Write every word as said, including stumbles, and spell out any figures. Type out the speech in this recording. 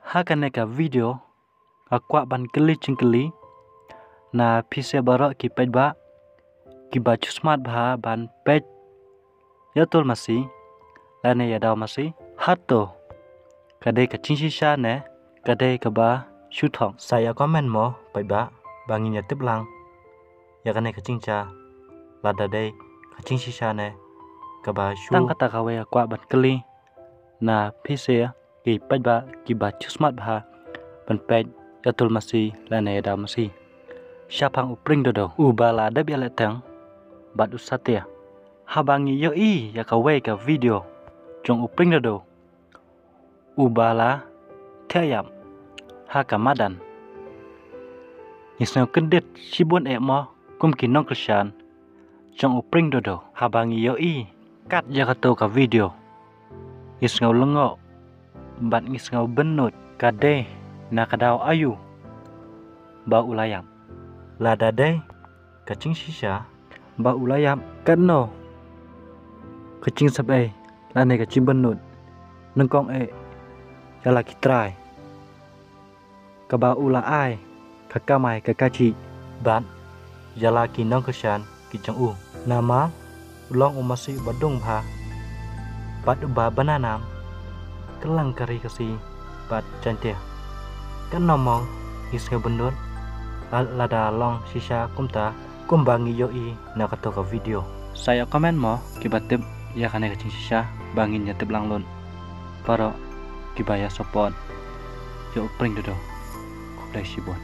Ha kane ka video nga kwah ban kylli jingkylli na phi sha baroh ki paidbah kiba shu smat bha ban peit ïa tul masi lane ïa daw masi. Hato ka dei ka jingshisha ne ka dei kaba shu thong? Sa ïa comment mo paidbah ba ngin ïa tip lang ïa kane ka jingja, lada dei ka jingshisha ne kaba shu. Tang kata kawei nga kwah ban kylli na phi sha ki paidbah kiba shu smat bha ban peit ïa tul masi lane ïa daw masi shaphang u Pring Dodo uba la dep ïaleh teng bad u Satia. Haba ngi ïohi ïa kawei ka video jong u Pring Dodo uba la thiah ïap ha ka madan, ngi sngew kyndit shibun eh mo kum ki nongkyrshan jong u Pring Dodo. Haba ngi ïohi kat ïa kato ka video ngi sngew lyngngoh bad ngi sngew bynnud. Ka dei na ka daw aïu ba u la ïap? Lada dei ka jingshisha ba u la ïap, katno ka jingsep ei lane ka jingbynnud nyngkong eh ïa la ki trai kaba u la ai ka kamai ka kajih bad ïa la ki nongkyrshan ki jong u. Namar u long u masi uba dung bha bad uba bna nam kyllang ka ri Khasi bad Jaiñtia. Katno mo ngi sngew bynnud lada long shisha kumta kumba ngi ïohi na kato ka video. Sa ïa comment mo kiba tip ïa kane ka jingshisha ba ngin ïa tip lang lut baroh kiba ïa support ïa u Pring Dodo. Khublei shibun.